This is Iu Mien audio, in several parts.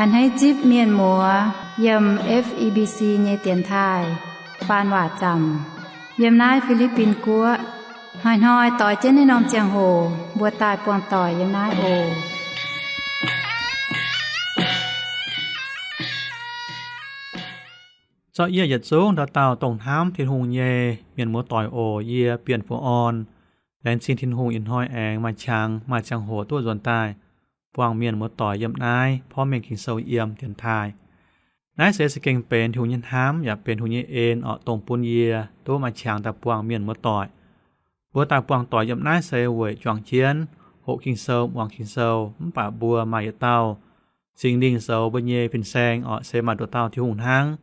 A'hneiv zipv mienh muoz yiem F E B C nyei dienx taaih faan waac zaamc yiem naaiv Fi^li^bin Guoqv. Hnoi-hnoi doix jienv naaiv norm ziangh hoc mbuo daaih buangh doic yiem naaiv oc. Zorqv yie yietc zungv dauh dauh dongh hnamv Tin-Hungh nyei mienh muoz-doic oc. Yie Bienh Fu'on laengz zingh Tin-Hungh ih hnoi aengx maaih qangx maaih ziangh hoc duqv nzuonx daaih buangh mienh muoz-doic yiem naaiv porv mengh Ging-Sou yiem dienx taaih. Naaiv se za'gengh benx Tin-Hungh nyei hnamv yaac benx Tin-Hungh nyei en orqc, dongh bun yie duqv maaih qangx daaih buangh mienh muoz-doic. Mbuo daaih buangh doic yiem naaiv se weic juangc jienv hoqc Ging-Sou, muangx Ging-Sou. Mv baac mbuo maaih yietc dauh Singx Lingh zoux mbuo nyei fin-saeng orqc, se maaih nduqc dauh Tin-Hungh hnangv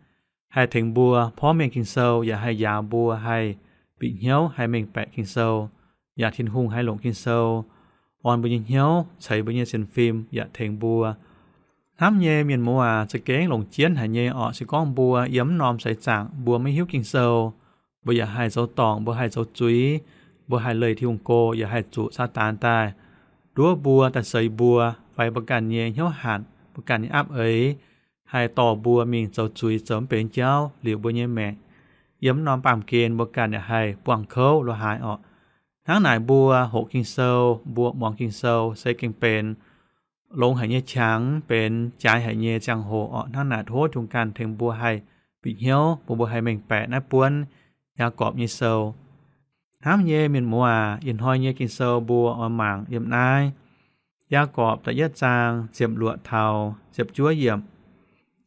haih tengx mbuo porv mengh Ging-Sou yaac haih njaaux mbuo haih bieqc hnyouv, haih mengh baeqc Ging-Sou, yaac Tin-Hungh haih longc Ging-Sou orn mbuo nyei hnyouv, ceix mbuo nyei sienx fim yaac tengx mbuo. Hnamv nyei mienh muoz aac, za'gengh longc jienv haic nyei orqc. Se gorngv mbuo yiem mv norm seix zaangc mbuo maiv hiuv Ging-Sou, mbuo yaac haih zoux dorngc, mbuo haih zoux zuiz, mbuo haih leih Tin-Hungh go, yaac haih zuqc Saadaan daaih nduov mbuo, daaih seix mbuo, fai mbuo ganh nyei hnyouv hatc, mbuo ganh nyei aapv eix haih dorh mbuo mingh zoux zuiz, zoux mv benx jauv, liuc mbuo nyei maengc yiem mv norm baamh gen mbuo ganh yaac haih buangh kouv lo haaix orqc. Hnangv naaic mbuo hoqc Ging-Sou, mbuo muangx Ging-Sou se gengh benx longx haic nyei qangx, benx jaaix haic nyei ziangh hoc orqc. Hnangv naaic tov Tin-Hungh ganh tengx mbuo haih bieqc hnyouv, bun mbuo haih mengh baeqc naaiv buonv Yaagorpc nyei sou. Hnamv nyei mienh muoz aac, ih hnoi nyei Ging-Sou mbuo oix mangc yiem naaiv Yaagorpc da'yietv zaang ziepc luoqc taux ziepc juov yiemc.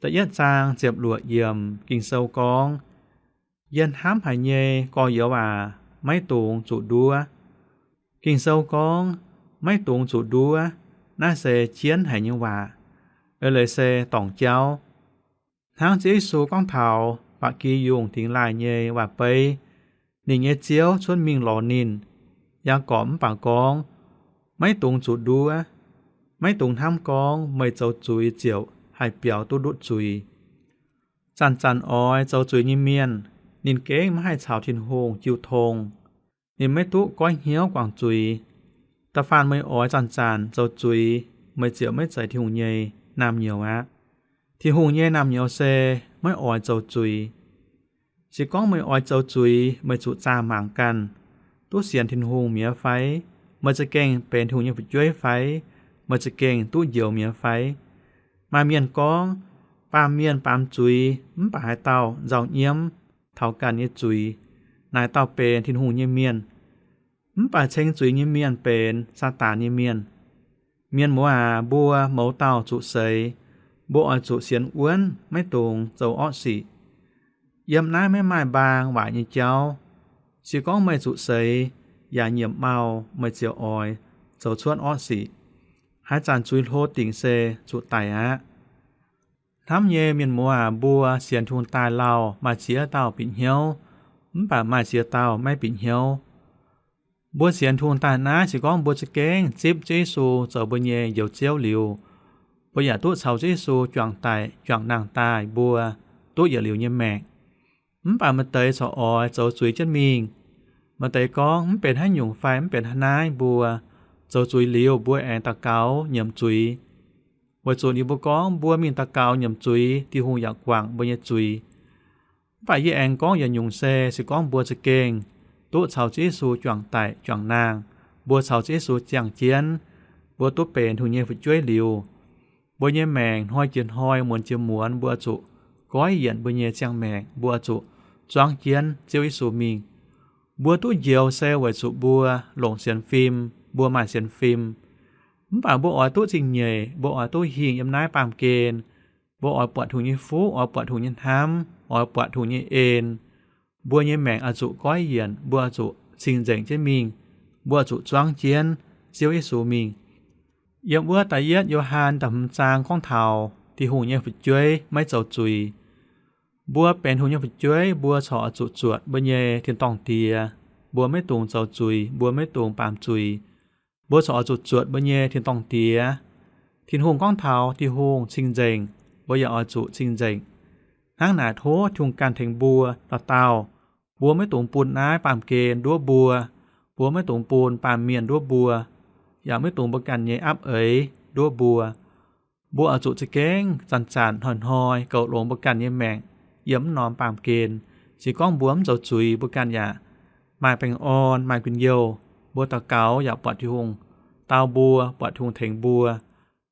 Da'yietv zaang ziepc luoqc yiemc Ging-Sou gorngv, Yie hnamv haic nyei gorx-youz aac, maiv dungx zuqc nduov. Ging-Sou gorngv, maiv dungx zuqc nduov, naaiv se jienv haic nyei waac, eix leiz se dorngc jauv. Hnangv Ziouv Yesu gorngv taux ba'gi yungh dingx laaih nyei waac-beiv, ninh nyei Ziouv cuotv mingh lorz ninh. Yaagorpc mv baac gorngv, maiv dungx zuqc nduov. Maiv dungx hnamv gorngv meih zoux zuiz ziouc haih biaux duqv ndutv zuiz. Zanc-zanc oix zoux zuiz nyei mienh, ninh gengh maiv haih caux Tin-Hungh jiu tong. Ninh maiv duqv goiv hnyouv guangc zuiz. Da'faanh meih oix zanc-zanc zoux zuiz, meih ziouc maiv zeiz Tin-Hungh nyei naamh nyouz aqv. Tin-Hungh nyei naamh nyouz se maiv oix zoux zuiz. Se gorngv meih oix zoux zuiz, meih zuqc zaah mangc ganh, duqv sienx Tin-Hungh mi'aqv fai? Meih za'gengh benx Tin-Hungh nyei fu'jueiv fai? Meih za'gengh duqv njoux mi'aqv fai? Maaih mienh gorngv, baamh mienh baamz zuiz mv baac haaix dauh nzauh nyiemv taux ganh nyei zuiz, naaic dauh benx Tin-Hungh nyei mienh. Mv baac ceng zuiz nyei mienh benx Saadaan nyei mienh. Mienh muoz aac, mbuo mouz dauh zuqc seix, mbuo oix zuqc sienx wuonv, maiv dungx zoux orqv sic. Yiem naaiv maiv maaih mbaang waaic nyei jauv. Se gorngv meih zuqc seix yaac nyiemc mau, meih ziouc oix zoux cuotv orqv sic. Haaix zanc zuiz hlo dingc se zuqc daic aqv. Hnamv nyei mienh muoz aac, mbuo sienx Tin-Hungh daaih lauh maaih ziex dauh bieqc hnyouv, mv baac maaih ziex dauh maiv bieqc hnyouv. Mbuo sienx Tin-Hungh daaih naaiv, se gorngv mbuo za'gengh zipv Ziouv Yesu zoux mbuo nyei Njoux Ziouv liuz, mbuo yaac duqv caux Ziouv Yesu juangc daic juangc nangh daaih, mbuo duqv yietc liuz nyei maengc. Mv baac maaih deix corc oix zoux zuiz jienv mingh. Maaih deix gorngv mv benx haaix nyungc fai mv benx haaix naaiv, mbuo zoux zuiz liuz mbuo aengx daux gaux nyiemc zuiz. Weic zuqc ninh mbuo gorngv mbuo mingh daux gaux nyiemc zuiz, Tin-Hungh yaac guangc mbuo nyei zuiz. Mv baac yie aengx gorngv yietc nyungc se, se gorngv mbuo za'gengh duqv caux Ziouv Yesu juangc daic juangc nangh, mbuo caux Ziouv Yesu ziangh jienv, mbuo duqv benx Tin-Hungh nyei fu'jueiv liuz, mbuo nyei maengc hnoi jiex hnoi, muonz jiex muonz, mbuo zuqc goiv yienc mbuo nyei ziangh maengc, mbuo zuqc zuangv jienv Ziouv Yesu mingh. Mbuo duqv njoux se weic zuqc mbuo longc sienx fim, mbuo maaih sienx fim. Mv baac mbuo oix duqv zingh nyeic, mbuo oix duqv hingh yiem naaiv baamh gen. Mbuo oix buatc Tin-Hungh nyei fuqv, oix buatc Tin-Hungh nyei hnamv, oix buatc Tin-Hungh nyei en. Mbuo nyei maengc oix zuqc goiv yienc, mbuo oix zuqc cing-nzengc jienv mingh, mbuo oix zuqc zuangv jienv Ziouv Yesu mingh. Yiem wuov da'yietv Yo^han da'hmz zaang gorngv taux Tin-Hungh nyei fu'jueiv maiv zoux zuiz. Mbuo benx Tin-Hungh nyei fu'jueiv, mbuo corc oix zuqc zuotc mbuo nyei tin-dorngh Diex. Mbuo maiv dungx zoux zuiz, mbuo maiv dungx baamz zuiz. Mbuo corc oix zuqc zuotc mbuo nyei tin-dorngh Diex. Tin-Hungh gorngv taux Tin-Hungh cing-nzengc, mbuo yaac oix zuqc cing-nzengc. Hnangv naaic tov Tin-Hungh ganh tengx mbuo dauh dauh. Mbuo maiv dungx bun naaiv baamh gen nduov mbuo. Mbuo maiv dungx bun baamh mienh nduov mbuo, yaac maiv dungx bun ganh nyei apv eix nduov mbuo. Mbuo oix zuqc za'gengh zanc-zanc hnoi-hnoi goux longx mbuo ganh nyei maengc yiem mv norm baamh gen. Se gorngv mbuo mv zoux zuiz, mbuo ganh yaac maaih baengh orn, maaih njien-youh. Mbuo daux gaux yaac buatc Tin-Hungh dau mbuo, buatc Tin-Hungh tengx mbuo.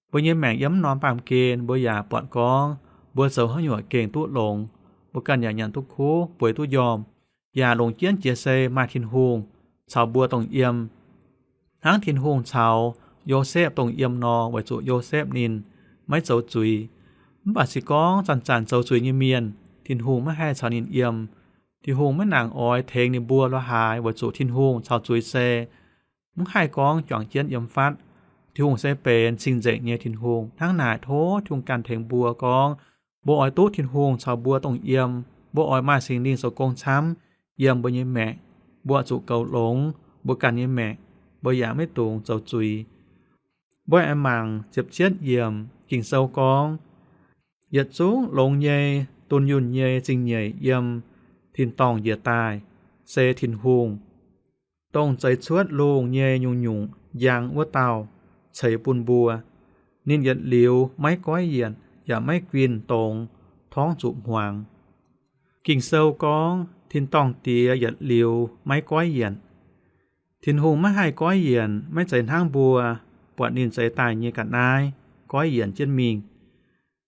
Mbuo nyei maengc yiem mv norm baamh gen, mbuo yaac buatc gorngv mbuo zoux haaix nyungc gengh duqv longx, mbuo ganh yaac nyanc duqv kuv, bueix duqv njormh, yaac longc jienv jiex se maaih Tin-Hungh caux mbuo dongh yiem. Hnangv Tin-Hungh caux Yosepv dongh yiem nor, weic zuqc Yosepv ninh maiv zoux zuiz. Mv baac se gorngv zanc-zanc zoux zuiz nyei mienh, Tin-Hungh maiv haih caux ninh yiem. Tin-Hungh maiv nangc oix tengx ninh mbuo lorz haaix, weic zuqc Tin-Hungh caux zuiz se mv haih gorngv juangc jienv yiem fatv. Tin-Hungh se benx cing-nzengc nyei Tin-Hungh. Hnangv naaic tov Tin-Hungh ganh tengx mbuo gorngv, mbuo oix duqv Tin-Hungh caux mbuo dongh yiem. Mbuo oix maaih Singx Lingh zoux gong camv yiem mbuo nyei maengc. Mbuo oix zuqc goux longx mbuo ganh nyei maengc, mbuo yaac maiv dungx zoux zuiz. Mbuo aengx mangc ziepc cietv yiemc. Ging-Sou gorngv, yietc zungv longx nyei, dunh yunh nyei zingh nyeic yiem tin-dorngh njiec daaih se Tin-Hungh, dongh zeix cuotv lungh nyei nyungc-nyungc njang wuov dauh ceix bun mbuo. Ninh yietc liuz maiv goiv yienc yaac maiv guinh dongz torngv zuqc hmuangx. Ging-Sou gorngv tin-dorngh Diex yietc liuz maiv goiv yienc. Tin-Hungh maiv haih goiv yienc, maiv zeiz hnangv mbuo buatc ninh zeix daaih nyei ga'naaiv goiv yienc jienv mingh.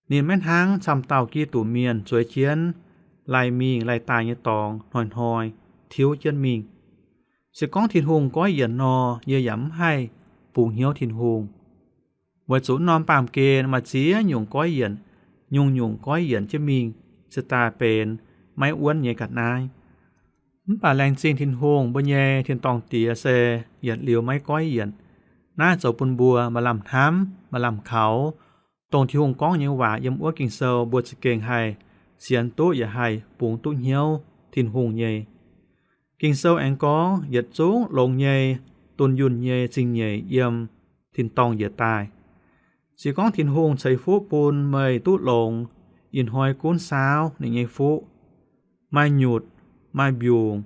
Ninh maiv hnangv camv dauh Giduc mienh zueiz jienv lai mingh lai daaih nyei dorngx hnoi-hnoi tiuv jienv mingh. Se gorngv Tin-Hungh goiv yienc nor, yie yaac mv haih bungx hnyouv Tin-Hungh. Weic zuqc norm baamh gen maaih ziex nyungc goiv yienc, nyungc-nyungc goiv yienc jienv mingh, se daaih benx maiv wuonv nyei ga'naaiv. Mv baac laengz zingh Tin-Hungh, mbuo nyei tin-dorngh Diex se yietc liuz maiv goiv yienc. Naaiv zoux bun mbuo maaih lamh hnamv, maaih lamh kaux, dongh Tin-Hungh gorngv nyei waac yiem wuov Ging-Sou mbuo za'gengh haih sienx duqv yaac haih bungx duqv hnyouv Tin-Hungh nyei. Ging-Sou aengx gorngv, yietc zungv longx nyei, dunh yunh nyei zingh nyeic yiem tin-dorngh njiec daaih. Se gorngv Tin-Hungh ceix fuqv bun meih duqv longx, ih hnoi gunv saauv ninh nyei fuqv, maaih nyutc, maaih mbiungc,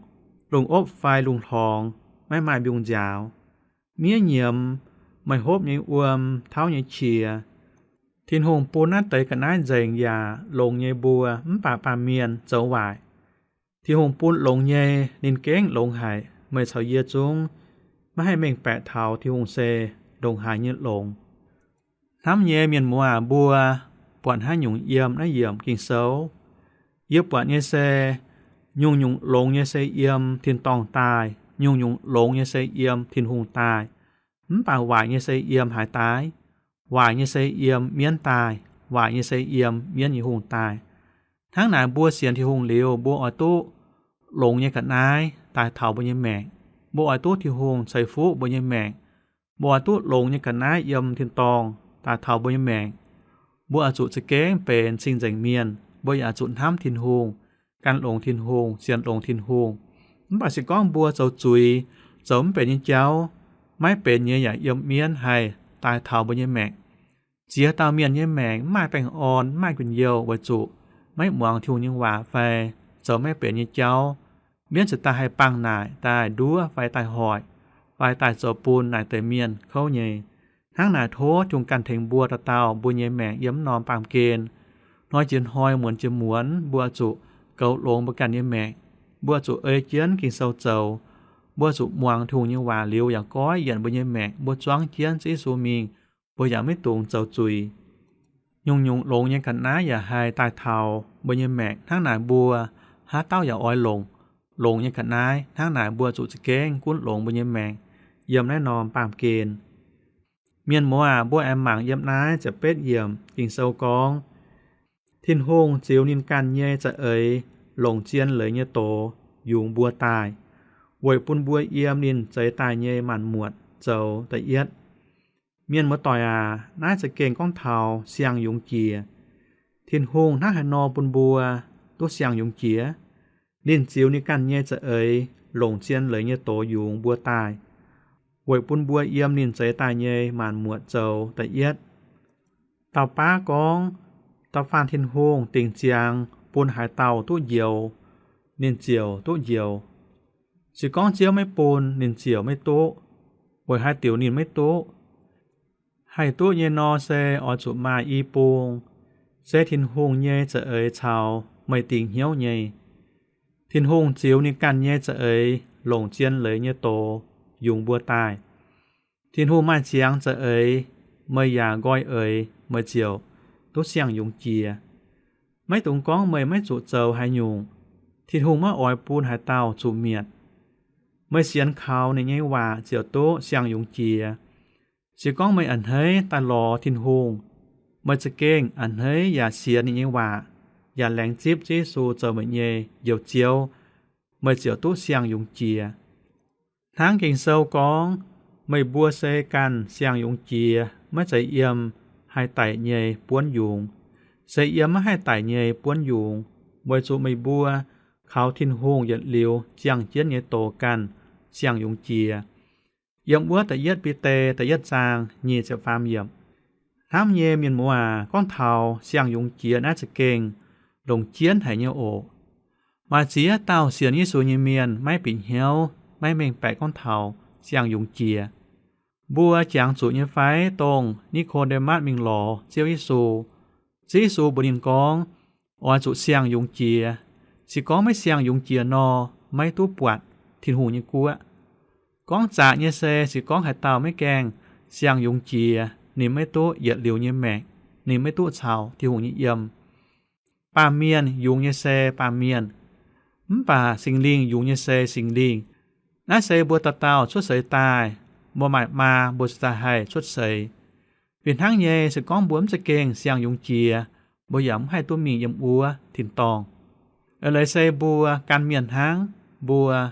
lungh opv fai lungh hlorngx, maiv maaih mbiungc nziaaux, miev nyiemz, meih hopv nyei wuom, tauv nyei qiex. Tin-Hungh bun naaiv deix ga'naaiv nzengc yaac longx nyei mbuo, mv baac baamh mienh zoux waaic. Tin-Hungh bun longx nyei, ninh gengh longx haic. Meih caux yie zungv maiv haih mengh baeqc taux Tin-Hungh se ndongc haaix nyei longx. Hnamv nyei mienh muoz aac, mbuo buatc haaix nyungc yiem naaiv yiemc Ging-Sou? Yie buatc nyei se, nyungc-nyungc longx nyei se yiem tin-dorngh daaih, nyungc-nyungc longx nyei se yiem Tin-Hungh daaih. Mv baac waaic nyei se yiem haaix daaih? Waaic nyei se yiem mienv daaih. Waaic nyei se yiem mienv nyei hungh daaih. Hnangv naaic, mbuo sienx Tin-Hungh liuz, mbuo oix duqv longx nyei ga'naaiv daaih taux mbuo nyei maengc. Mbuo oix duqv Tin-Hungh ceix fuqv mbuo nyei maengc. Mbuo oix duqv longx nyei ga'naaiv yiem tin-dorngh daaih taux mbuo nyei maengc. Mbuo oix zuqc za'gengh benx cing-nzengc mienh. Mbuo yaac zuqc hnamv Tin-Hungh, gan longx Tin-Hungh, sienx longx Tin-Hungh. Mv baac se gorngv mbuo zoux zuiz, zoux mv benx nyei jauv, maiv benx nyei yaac yiem mienv haih daaih taux mbuo nyei maengc. Ziex dauh mienh nyei maengc mv maaih baengh orn, mv maaih njien-youh weic zuqc maiv muangx Tin-Hungh nyei waac fai zoux maiv benx nyei jauv. Mienv ziouc daaih haih bangh naaic, daaih nduov fai daaih hoic, fai daaih zoux bun naaic deix mienh kouv nyei. Hnangv naaic tov Tin-Hungh ganh tengx mbuo dauh dauh mbuo nyei maengc yiem mv norm baamh gen. Hnoi jiex hnoi, muonz jiex muonz, mbuo oix zuqc goux longx mbuo ganh nyei maengc. Mbuo oix zuqc ei jienv Ging-Sou zoux. Mbuo oix zuqc muangx Tin-Hungh nyei waac liuz yaac goiv yienc mbuo nyei maengc. Mbuo zuangv jienv Ziouv Yesu mingh, mbuo yaac maiv dungx zoux zuiz. Nyungc-nyungc longx nyei ga'naaiv yaac haih daaih taux mbuo nyei maengc. Hnangv naaic mbuo haaix dauh yaac oix longc longx nyei ga'naaiv. Hnangv naaic mbuo zuqc za'gengh gunv longx mbuo nyei maengc yiem naaiv norm baamh gen. Mienh muoz aac, mbuo aengx mangc yiem naaiv ziepc betv yiemc Ging-Sou gorngv, Tin-Hungh ziux ninh ganh nyei za'eix longc zien leiz nyei doz yungz mbuo daaih, weic bun mbuo yiem ninh zeix daaih nyei maanc muotc zoux da'yietv. Mienh muoz-doic aac, naaiv za'gengh gorngv taux siang-yungz jiex. Tin-Hungh hnangv haaix nor bun mbuo duqv siang-yungz jiex? Ninh ziux ninh ganh nyei za'eix longc zien leiz nyei doz yungz mbuo daaih, weic bun mbuo yiem ninh zeix daaih nyei maanc muotc zoux da'yietv. Dauh baav gorngv, da'faanh Tin-Hungh dingc ziangx bun haaix dauh duqv njoux, ninh ziouc duqv njoux. Se gorngv Ziouv maiv bun, ninh ziouc maiv duqv, weic haaix diuc ninh maiv duqv? Haih duqv nyei nor se oix zuqc maaih i bung, se Tin-Hungh nyei za'eix caux meih dingc hnyouv nyei. Tin-Hungh ziux ninh ganh nyei za'eix longc zien leiz nyei doz yungz mbuo daaih. Tin-Hungh maaih ziangx za'eix, meih yaac nqoi eix, meih ziouc duqv siang-yungz jiex. Maiv dungx gorngv meih maiv zuqc zoux haaix nyungc, Tin-Hungh maiv oix bun haaix dauh zuqc mietc. Meih sienx kaux ninh nyei waac ziouc duqv siang-yungz jiex. Se gorngv meih a'hneiv daaih lorz Tin-Hungh, meih za'gengh a'hneiv yaac sienx ninh nyei waac, yaac laengz zipv Ziouv Yesu zoux meih nyei Njoux Ziouv, meih ziouc duqv siang-yungz jiex. Hnangv Ging-Sou gorngv, meih mbuo se ganh siang-yungz jiex, maiv zeiz yiem haih daic nyei buonv yungz. Se yiem maiv haih daic nyei buonv yungz, weic zuqc meih mbuo kaux Tin-Hungh yietc liuz ziangh jienv nyei doz ganh siang-yungz jiex. Yiem wuov da'yietv Bide da'yietv zaang nyic ziepc faam yiemc. Hnamv nyei mienh muoz aac, gorngv taux siang-yungz jiex naaiv za'gengh longc jienv haic nyei oc. Maaih ziex dauh sienx Yesu nyei mienh maiv bieqc hnyouv, maiv mengh baeqc gorngv taux siang-yungz jiex. Mbuo jangx zuqc nyei fai dongh Ni^ko^nde^matv mingh lorz Ziouv Yesu, Ziouv Yesu mbuox ninh gorngv, oix zuqc siang-yungz jiex. Se gorngv maiv siang-yungz jiex nor, maiv duqv buatc Tin-Hungh nyei guoqv. Gorngv zaqc nyei se, se gorngv haaix dauh maiv gaengh siang-yungz jiex, ninh maiv duqv yietc liuz nyei maengc, ninh maiv duqv caux Tin-Hungh nyei yiem. Baamh mienh yungz nyei se baamh mienh, mv baac Singx Lingh yungz nyei se Singx Lingh. Naaiv se mbuo dauh dauh cuotv seix daaih, mbuo maaih maa mbuo cingx daaih haih cuotv seix. Fih hnangv nyei, se gorngv mbuo mv za'gengh siang-yungz jiex, mbuo yaac mv haih duqv mingh yiem wuov tin-dorngh. Eix leiz se mbuo gan mienh hnangv, mbuo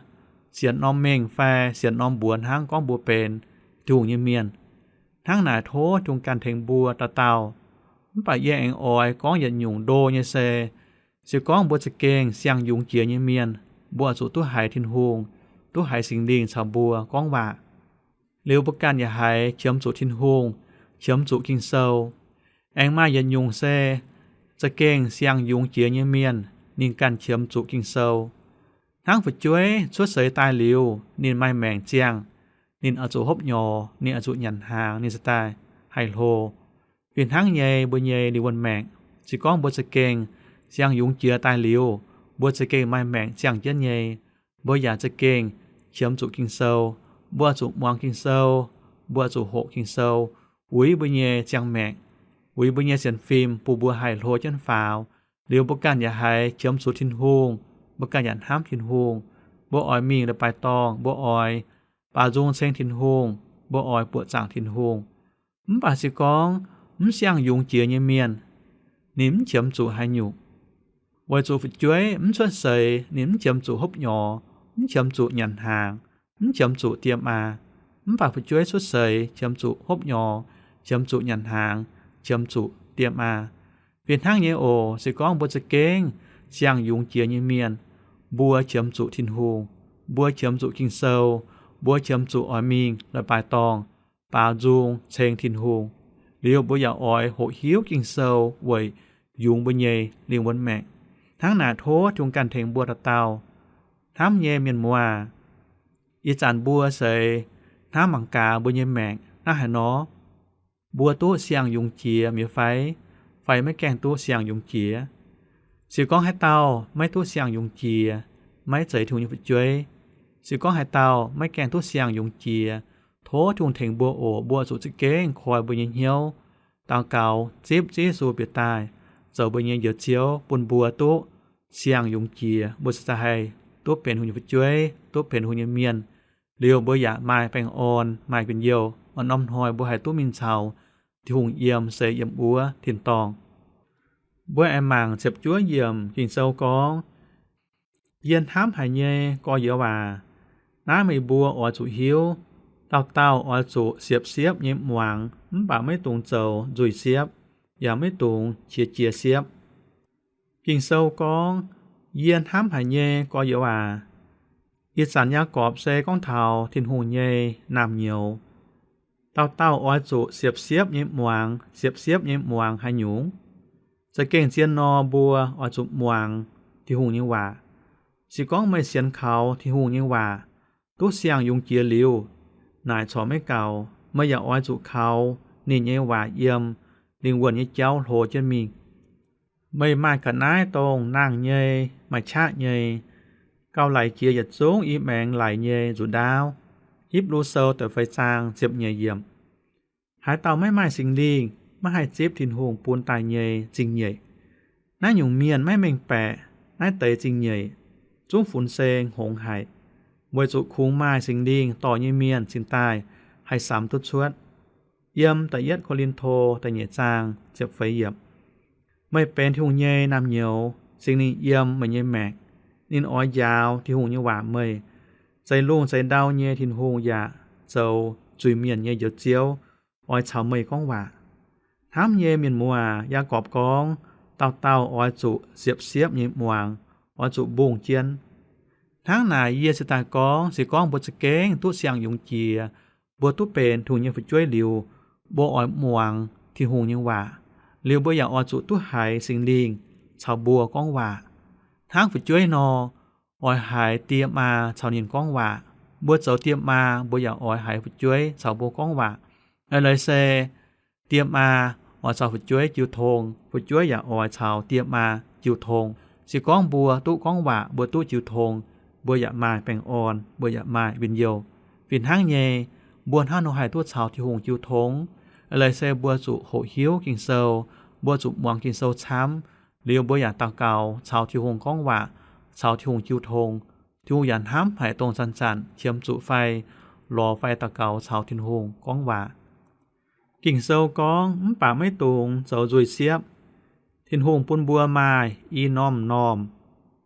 sienx norm mengh fai sienx norm mbuox hnangv gorngv mbuo benx Tin-Hungh nyei mienh. Hnangv naaic tov Tin-Hungh ganh tengx mbuo dauh dauh. Mv baac yie aengx oix gorngv yietc nyungc ndo nyei se, se gorngv mbuo za'gengh siang-yungz jiex nyei mienh, mbuo oix zuqc duqv haiz Tin-Hungh, duqv haiz Singx Lingh caux mbuo gorngv waac. Liuz mbuo ganh yaac haiz qiemx zuqc Tin-Hungh, qiemx zuqc Ging-Sou. Aengx maaih yietc nyungc se za'gengh siang-yungz jiex nyei mienh, ninh ganh qiemx zuqc Ging-Sou. Hnangv fu'jueiv cuotv seix daaih liuz, ninh maaih maengc ziangh, ninh oix zuqc hopv nyorx, ninh oix zuqc nyanc hnaangx, ninh cingx daaih haih hlo. Fih hnangv nyei mbuo nyei lingh wuonh maengc, se gorngv mbuo za'gengh siang-yungz jiex daaih liuz, mbuo za'gengh maaih maengc ziangh jienv nyei, mbuo yaac za'gengh qiemx zuqc Ging-Sou. Mbuo zuqc muangx Ging-Sou, mbuo zuqc hoqc Ging-Sou, uix mbuo nyei ziangh maengc, uix mbuo nyei sienx fim, bun mbuo haih hlo jienv faaux. Liuz mbuo ganh yaac haiz qiemx zuqc Tin-Hungh, mbuo ganh yaac hnamv Tin-Hungh. Mbuo oix mingh leiz-baaix dorngh, mbuo oix baaux nzung ceng Tin-Hungh, mbuo oix buoqc zaangc Tin-Hungh. Mv baac se gorngv mv siang-yungz jiex nyei mienh, ninh mv qiemx zuqc haaix nyungc. Weic zuqc fu'jueiv mv cuotv seix, ninh mv qiemx zuqc hopv nyorx, mv qiemx zuqc nyanc hnaangx, mv qiemx zuqc diex maa. Mv baac fu'jueiv cuotv seix qiemx zuqc hopv nyorx, qiemx zuqc nyanc hnaangx, qiemx zuqc diex maa. Fih hnangv nyei oc, se gorngv mbuo za'gengh siang-yungz jiex nyei mienh, mbuo qiemx zuqc Tin-Hungh, mbuo qiemx zuqc Ging-Sou, mbuo qiemx zuqc oix mingh leiz-baaix dorngh baaux nzung ceng Tin-Hungh. Liuz mbuo yaac oix hoqc hiuv Ging-Sou weic yungz mbuo nyei lingh wuonh maengc. Hnangv naaic tov Tin-Hungh ganh tengx mbuo dauh dauh. Hnamv nyei mienh muoz aac, ih zanc mbuo seix hnamv mangc gaax mbuo nyei maengc naaiv haaix nor, mbuo duqv siang-yungz jiex mi'aqv fai, fai maiv gaengh duqv siang-yungz jiex? Se gorngv haaix dauh maiv duqv siang-yungz jiex, maiv zeiz Tin-Hungh nyei fu'jueiv. Se gorngv haaix dauh maiv gaengh duqv siang-yungz jiex, tov Tin-Hungh tengx mbuo oc. Mbuo zuqc za'gengh koi mbuo nyei hnyouv, daux gaux zipv Ziouv Yesu bieqc daaih zoux mbuo nyei Njoux Ziouv, bun mbuo duqv siang-yungz jiex, mbuo cingx daaih haih duqv benx Tin-Hungh nyei fu'jueiv, duqv benx Tin-Hungh nyei mienh. Liuz mbuo yaac maaih baengh orn, maaih njien-youh, norm-norm hnoi mbuo haih duqv mingh caux Tin-Hungh yiem se yiem wuov tin-dorngh. Mbuo aengx mangc ziepc juov yiemc Ging-Sou gorngv, Yie hnamv haic nyei gorx-youz aac, naaiv meih mbuo oix zuqc hiuv, dauh dauh oix zuqc siepv-siepv nyei muangx, mv baac maiv dungx zoux nzuih siepv, yaac maiv dungx qiex jiez siepv. Ging-Sou gorngv, Yie hnamv haic nyei gorx-youz aac, ih zanc Yaagorpc se gorngv taux Tin-Hungh nyei naamh nyouz. Dauh dauh oix zuqc siepv-siepv nyei muangx. Siepv-siepv nyei muangx haaix nyungc? Za'gengh zien nor, mbuo oix zuqc muangx Tin-Hungh nyei waac. Se gorngv meih sienx kaux Tin-Hungh nyei waac duqv siang-yungz jiex liuz, naaic corc maiv gaux. Meih yaac oix zuqc kaux ninh nyei waac yiem lingh wuonh nyei jauv hlo jienv mingh. Meih maaih ga'naaiv dongh nangh nyei, maaih qaqv nyei, gauh laic jiex yietc zungv i maengx laic nyei nzuqc ndaauv. Hipv^lu Sou da'feix zaang ziepc nyeic yiemc. Haaix dauh maiv maaih Singx Lingh maiv haih zipv Tin-Hungh bun daaih nyei zingh nyeic. Naaiv nyungc mienh maiv mengh baeqc naaiv deix zingh nyeic zungv funx se hngongx haic, weic zuqc kungx maaih Singx Lingh dorh nyei mienh cingx daaih haih samx duqv cuotv. Yiem da'yietv Ko^lin^to da'nyeic zaang ziepc feix yiemc. Meih benx Tin-Hungh nyei naamh nyouz, Singx Lingh yiem meih nyei maengc. Ninh oix njaaux Tin-Hungh nyei waac meih. Zeix lungh zeix ndau nyei Tin-Hungh yaac zoux zuiz-mienh nyei Njoux Ziouv, oix caux meih gorngv waac. Hnamv nyei mienh muoz aac, Yaagorpc gorngv dauh dauh oix zuqc siepv-siepv nyei muangx, oix zuqc mbungh jienv. Hnangv naaic yie cingx daaih gorngv, se gorngv mbuo za'gengh duqv siang-yungz jiex, mbuo duqv benx Tin-Hungh nyei fu'jueiv liuz, mbuo oix muangx Tin-Hungh nyei waac. Liuz mbuo yaac oix zuqc duqv haiz Singx Lingh caux mbuo gorngv waac. Hnangv fu'jueiv nor, oix haiz die maa caux ninh gorngv waac. Mbuo zoux die maa, mbuo yaac oix haiz fu'jueiv caux mbuo gorngv waac. Eix leiz se die maa oix caux fu'jueiv jiu tong, fu'jueiv yaac oix caux die maa jiu tong. Se gorngv mbuo duqv gorngv waac, mbuo duqv jiu tong, mbuo yaac maaih baengh orn, mbuo yaac maaih njien-youh. Fih hnangv nyei, mbuo hnangv nor haih duqv caux Tin-Hungh jiu tong. Eix leiz se mbuo zuqc hoqc hiuv Ging-Sou, mbuo zuqc muangx Ging-Sou camv, liuz mbuo yaac daux gaux caux Tin-Hungh gorngv waac, caux Tin-Hungh jiu tong. Tin-Hungh yaac hnamv haic dongh zanc-zanc qiemx zuqc fai lorz fai daux gaux caux Tin-Hungh gorngv waac. Ging-Sou gorngv, mv baac maiv dungx zoux nzuih siepv. Tin-Hungh bun mbuo maaih i normh normh,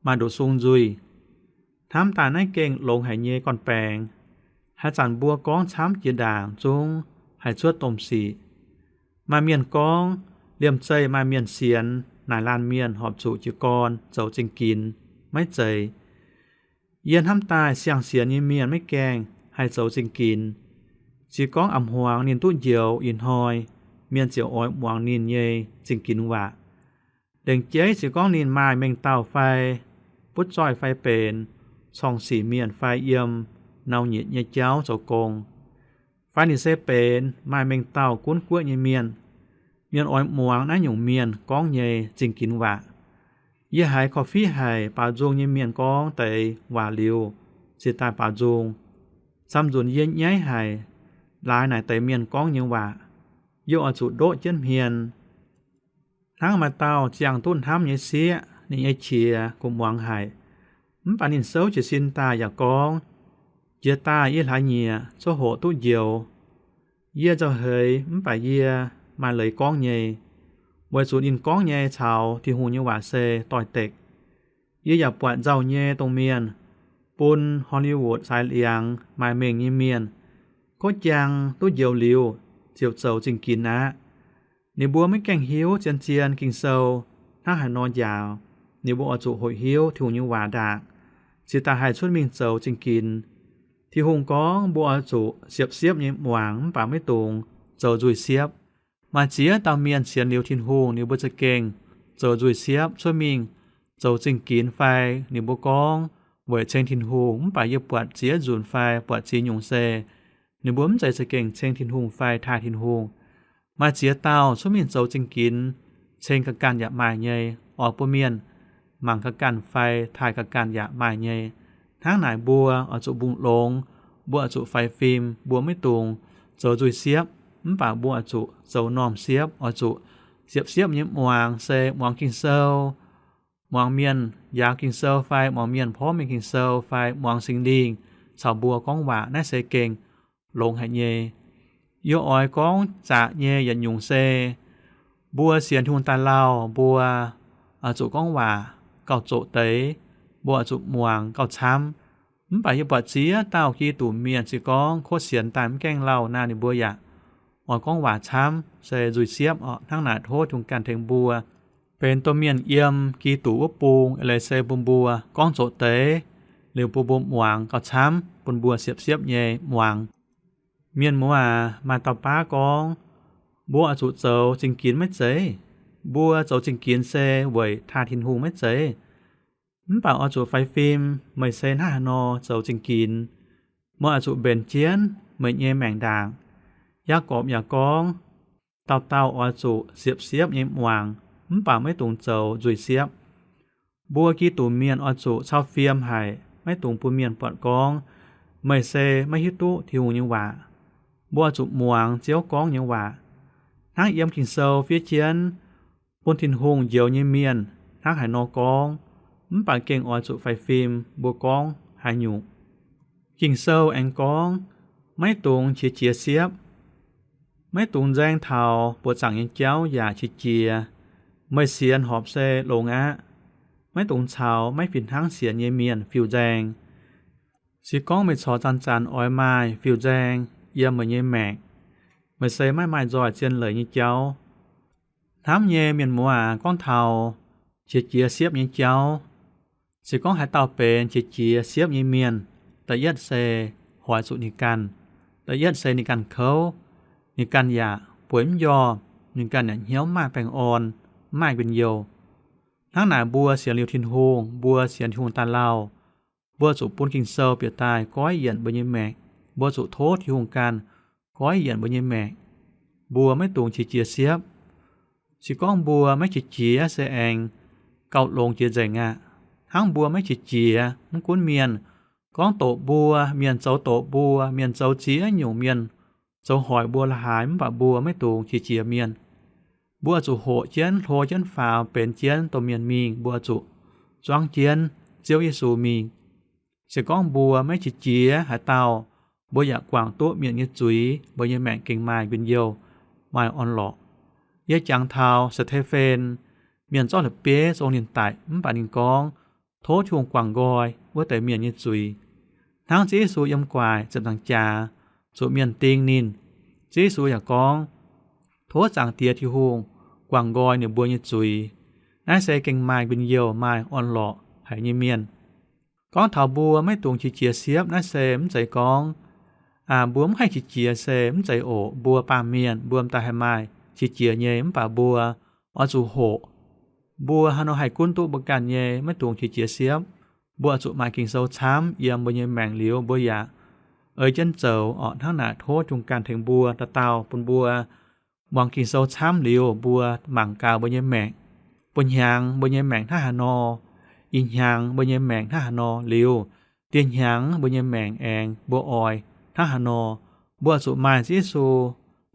maaih nduqc sung nzuih. Hnamv daaih naaiv gengh longx haic nyei gorn-baengx. Haaix zanc mbuo gorngv camv jiex ndaangc zungv haih cuotv domh sic. Maaih mienh gorngv, liemh zeih maaih mienh sienx naaic laanh mienh horpc zuqc jiez gorn zoux zingh ginx, maiv zeiz. Yie hnamv daaih siang-sienx nyei mienh maiv gaengh haih zoux zingh ginx. Se gorngv a'hmuangx ninh duqv njoux ih hnoi, mienh ziouc oix muangx ninh nyei zingh ginx waac. Lengc jeiv se gorngv ninh maaih mengh dauh fai, butv zoih fai benx corng-sic mienh fai yiem nau-nyitc nyei jauv zoux gong, fai ninh se benx maaih mengh dauh gunv guoqv nyei mienh, mienh oix muangx naaiv nyungc mienh gorngv nyei zingh ginx waac. Yie haiz korv-fiqv haic baaux nzung nyei mienh gorngv deix waac liuz, cingx daaih baaux nzung. Camv nzunc yie nyaiv haic laaix naaic deix mienh gorngv nyei waac. Yie oix zuqc ndoqv jienv hmien. Hnangv maaih dauh ziangh duqv hnamv nyei sieqv, ninh nyei qiex kuv muangx haic. Mv baac ninh souv jiez sin daaih yaac gorngv, jiex daaih yie hlaax nyieqc coqv hoqc duqv njoux. Yie nzauh heix mv baac yie maaih leiz gorngv nyei, weic zuqc ninh gorngv nyei caux Tin-Hungh nyei waac se doix-dekc. Yie yaac buatc nzauh nyei dongh mienh bun Hollywood saaix liangx maaih mengh nyei mienh, kov jaang duqv njoux liuz ziouc zoux zingh ginx aqv. Ninh mbuo maiv gaengh hiuv zien-zien Ging-Sou hnangv haaix nor njaaux. Ninh mbuo oix zuqc hoqc hiuv Tin-Hungh nyei waac ndaangc, cingx daaih haih cuotv mingh zoux zingh ginx. Tin-Hungh gorngv mbuo oix zuqc siepv-siepv nyei muangx mv baac maiv dungx zoux nzuih siepv. Maaih ziex dauh mienh sienx liuz Tin-Hungh, ninh mbuo za'gengh zoux nzuih siepv cuotv mingh zoux zingh ginx fai ninh mbuo gorngv weic ceng Tin-Hungh, mv baac yie buatc ziex nzunc fai buatc ziex nyungc se ninh mbuo mv zeiz za'gengh ceng Tin-Hungh fai taaih Tin-Hungh. Maaih ziex dauh cuotv mingh zoux zingh ginx, ceng ga'ganh yaac maaih nyei, oix bun mienh mangc ga'ganh fai taaih ga'ganh yaac maaih nyei. Hnangv naaic mbuo oix zuqc mbungh longx, mbuo oix zuqc faix fim, mbuo maiv dungx zoux nzuih siepv, mv baac mbuo oix zuqc zoux normh siepv, oix zuqc siepv-siepv nyei muangx, se muangx Ging-Sou, muangx mienh njaaux Ging-Sou fai muangx mienh porv mengh Ging-Sou fai muangx Singx Lingh caux mbuo gorngv waac. Naaiv se gengh longx haic nyei. Yie oix gorngv zaqc nyei yietc nyungc se, mbuo sienx Tin-Hungh daaih lauh, mbuo, aa, zuqc gorngv waac gauh zoqc deix, mbuo zuqc muangx gauh camv. Mv baac yie buatc ziex dauh Giduc mienh se gorngv kov sienx daaih mv gaengh lauh naaiv, ninh mbuo yaac oix gorngv waac camv, se nzuih siepv orqc. Hnangv naaic tov Tin-Hungh ganh tengx mbuo benx domh mienh yiem Giduc wuov bung, eix leiz se bun mbuo gorngv zoqc deix, liuz bun mbuo muangx gauh camv, bun mbuo siepv-siepv nyei muangx. Mienh muoz aac, maaih dauh baav gorngv, mbuo oix zuqc zoux zingh ginx maiv zeiz? Mbuo zoux zingh ginx se weic taaih Tin-Hungh maiv zeiz? Mv baac oix zuqc faix fim meih se hnangv haaix nor zoux zingh ginx. Meih oix zuqc mbenc jienv meih nyei maengc ndaangc. Yaagorpc yaac gorngv, Dauh dauh oix zuqc siepv-siepv nyei muangx, mv baac maiv dungx zoux nzuih siepv. Mbuo Giduc mienh oix zuqc cau fiem haic, maiv dungx bun mienh buatc gorngv meih se maiv hiuv duqv Tin-Hungh nyei waac. Mbuo oix zuqc muangx Ziouv gorngv nyei waac. Hnangv yiem Ging-Sou fiev jienv, bun Tin-Hungh njoux nyei mienh hnangv haaix nor gorngv, mv baac gengh oix zuqc faix fim mbuo gorngv haaix nyungc. Ging-Sou aengx gorngv, maiv dungx qiex jiez siepv. Maiv dungx nzaeng taux buoqc zaangc nyei jauv yaac qiex jiez. Meih sienx horpc se longx aqv. Maiv dungx caux maiv fih hnangv sienx nyei mienh fiuv-nzaeng. Se gorngv meih corc zanc-zanc oix maaih fiuv-nzaeng yiem meih nyei maengc, meih se maiv maaih nzoih zien leiz nyei jauv. Hnamv nyei mienh muoz aac, gorngv taux qiex jiez siepv nyei jauv, se gorngv haaix dauh benx qiex jiez siepv nyei mienh, da'yietv se hoic zuqc ninh ganh. Da'yietv se ninh ganh kouv, ninh ganh yaac bueix mv njormh, ninh ganh yaac hnyouv mv maaih baengh orn, mv maaih njien-youh. Hnangv naaic mbuo sienx liuz Tin-Hungh, mbuo sienx Tin-Hungh daaih lauh, mbuo zuqc bun Ging-Sou bieqc daaih goiv yienc mbuo nyei maengc. Mbuo zuqc tov Tin-Hungh ganh goiv yienc mbuo nyei maengc. Mbuo maiv dungx qiex jiez siepv. Se gorngv mbuo maiv qiex jiez se aengx gauh longx jiex nzengc aqv. Hnangv mbuo maiv qiex jiez, mv gunv mienh gorngv doqc mbuo, mienh zoux doqc mbuo, mienh zoux ziex nyungc, mienh zoux hoic mbuo la'haaix, mv baac mbuo maiv dungx qiex jiez mienh. Mbuo zuqc hoqc jienv, hlo jienv faaux, benx jienv domh mienh mingh. Mbuo zuqc zuangv jienv Ziouv Yesu mingh. Se gorngv mbuo maiv qiex jiez haaix dauh, mbuo yaac guangc duqv mienh nyei zuiz, mbuo nyei maengc gengh maaih njien-youh, maaih orn-lorqc. Yie jangx taux Saa^te^fen, mienh zorqv la'bieiv zong ninh daic, mv baac ninh gorngv, tov Tin-Hungh guangc nqoi wuov deix mienh nyei zuiz. Hnangv Ziouv Yesu yiem gu'nguaaic ziepc nzaangc jaax zuqc mienh ding ninh, Ziouv Yesu yaac gorngv, tov Zaangc Diex Tin-Hungh guangc nqoi ninh mbuo nyei zuiz. Naaiv se gengh maaih njien-youh, maaih orn-lorqc haic nyei mienh. Gorngv taux mbuo maiv dungx qiex jiez siepv, naaiv se mv zeiz gorngv, aa, mbuo mv haih qiex jiez se mv zeiz oc. Mbuo baamh mienh mbuo m'daaih haih maaih qiex jiez nyei, mv baac mbuo oix zuqc hoqc. Mbuo haaix nor haih gunv duqv mbuo ganh nyei maiv dungx qiex jiez siepv? Mbuo oix zuqc maaih Ging-Sou camv yiem mbuo nyei maengc liuz, mbuo yaac ei jienv zoux orqc. Hnangv naaic tov Tin-Hungh ganh tengx mbuo dauh dauh, bun mbuo muangx Ging-Sou camv liuz, mbuo mangc gaax mbuo nyei maengc. Mbuo hnyangx mbuo nyei maengc hnangv haaix nor, ih hnyangx mbuo nyei maengc hnangv haaix nor liuz, dieh hnyangx mbuo nyei maengc aengx mbuo oix hnangv haaix nor. Mbuo zuqc maaih Ziouv Yesu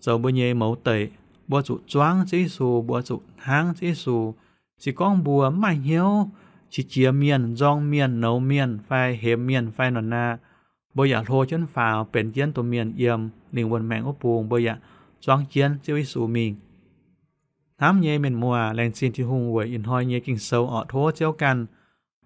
zoux mbuo nyei mouz deic. Mbuo zuqc zuangv Ziouv Yesu, mbuo zuqc hnangv Ziouv Yesu. Se gorngv mbuo mv maaih hnyouv qiex jiez mienh, nzorng mienh, nouz mienh, fai hemx mienh, fai nor naaic, mbuo yaac hlo jienv faaux benx jienv domh mienh yiem lingh wuonh maengc wuov bung, mbuo yaac zuangv jienv Ziouv Yesu mingh. Hnamv nyei mienh muoz, laengz zingh Tin-Hungh weic ih hnoi nyei Ging-Sou orqc. Tov Ziouv ganh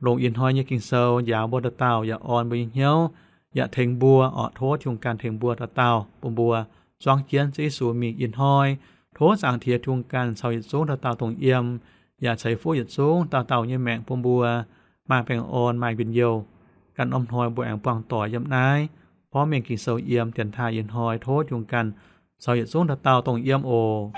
longc ih hnoi nyei Ging-Sou njaaux mbuo dauh dauh, yaac orn mbuo nyei hnyouv, yaac tengx mbuo orqc. Tov Tin-Hungh ganh tengx mbuo dauh dauh, bun mbuo zuangv jienv Ziouv Yesu mingh ih hnoi. Tov Zaangc Diex Tin-Hungh ganh caux yietc zungv dauh dauh dongh yiem, yaac ceix fuqv yietc zungv dauh dauh nyei maengc, bun mbuo maaih baengh orn, maaih njien-youh. Ganh norm hnoi mbuo aengx buangh doic yiem naaiv borngv mengh Ging-Sou yiem dienx taaih ih hnoi. Tov Tin-Hungh ganh caux yietc zungv dauh dauh dongh yiem oc.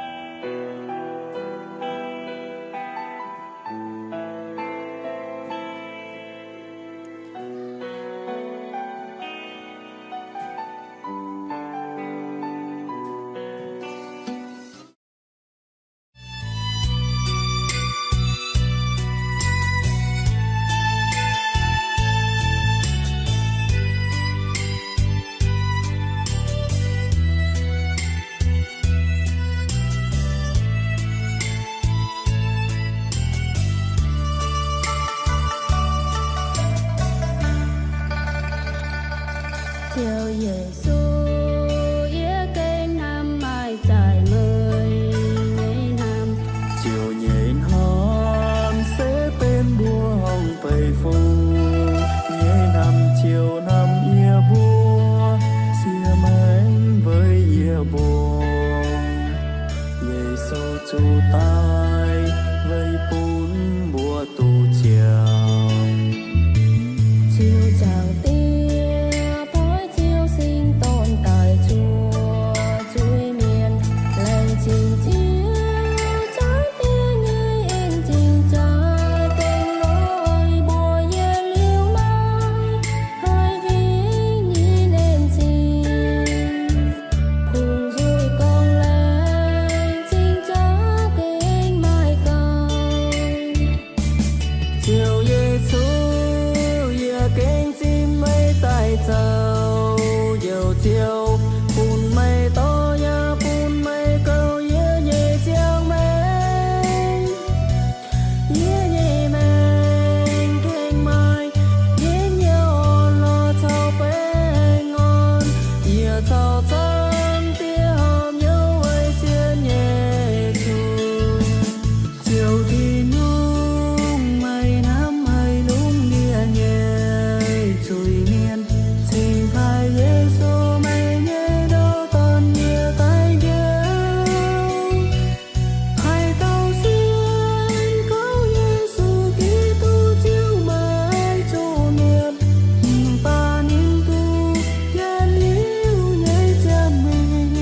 Ziouv Yesu, yie gengh zipv meih daaih zoux Njoux Ziouv, bun meih dorh yaac bun meih gouv yie nyei ziangh maengc. Yie nyei maengc gengh maaih njien-youh lorz caux baengh orn, yie caux Zaangc Diex horpc hnyouv weic sienx Yesu. Ziouv Tin-Hungh, meih hnamv haiz longx yie nyei zuiz-mienh, cingx taaih Yesu, meih nyei ndoh, dorn yie daaih njoux. Haaix dauh sienx kaux Yesu Giduc, Ziouv, meih zuqc mietc, mv baac ninh duqv yietc liuz nyei ziangh maengc.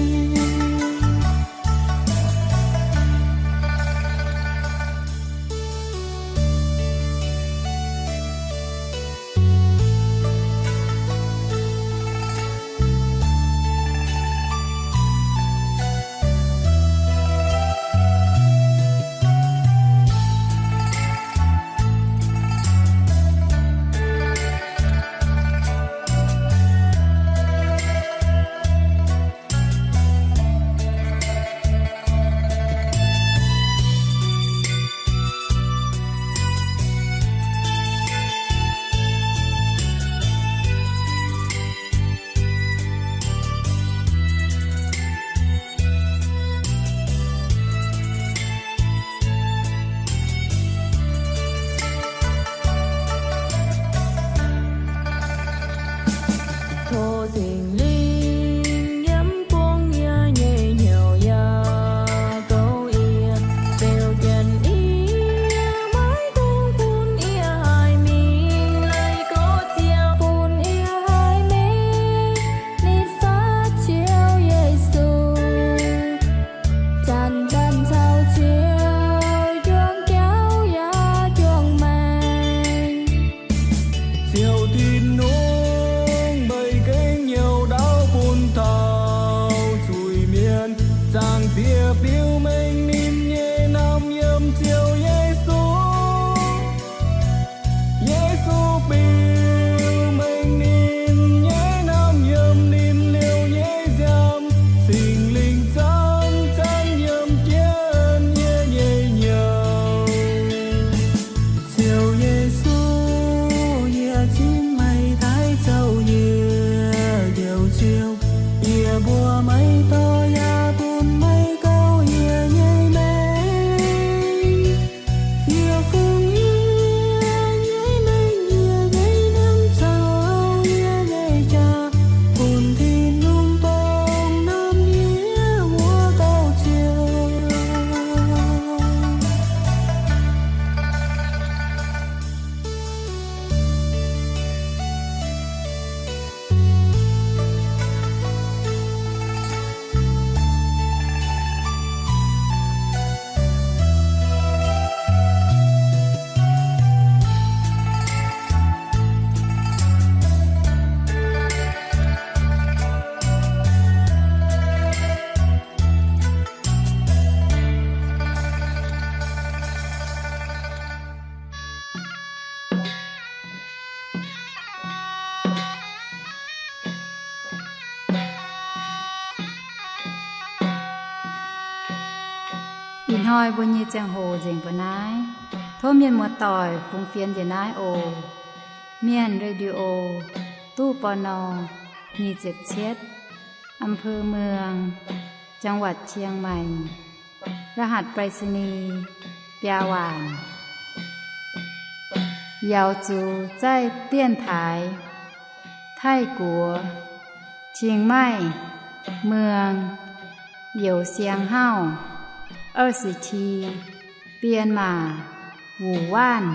Tov Singx Lingh yiem bung yie nyei hnyouv yaac gouv yie, beu jienv yie, maiv dungx bun yie haih mingh, leih gorx-ziouv bun yie haih mingh nitv fatv Ziouv Yesu. Zanc-zanc caux Ziouv juangc jauv yaac juangc maengc. Ziouv Tin-Hungh, meih gengh hnyouv ndaauv bun taux zuiz-mienh. Zaangc Diex biux mengh ninh nyei naamh yiem Ziouv Yesu. Yesu biux mengh ninh nyei naamh yiem ninh liouh nyei nziaamv. Singx Lingh zanc zanc yiem jienv yie nyei hnyouv. Ziouv Yesu, yie zipv meih daaih zoux yie Njoux Ziouv. Yie mbuox meih dorh yaac bun meih gouv yie nyei maengc. Yie fungx yie nyei maengc, yie nyei hnyouv caux yie nyei jaax bun Tin-Hungh dongh norm yie wuov dauh Ziouv. Ih hnoi mbuo nyei ziangh hoc nzengc mbuo naaiv. Tov mienh muoz-doic fungx fienx njiec naaiv oc. Mienh Radio, ตู้ ปณ. nyic ziepc cietv, อำเภอเมือง จังหวัดเชียงใหม่ รหัสไปรษณีย์ biaa waanc. Yaux zuqc zaih 电台 Taiv-Guoqv, เชียงใหม่ เมือง Youz Siang Hauv, 二十七 Bienh Maac, Wuoqc Waanv.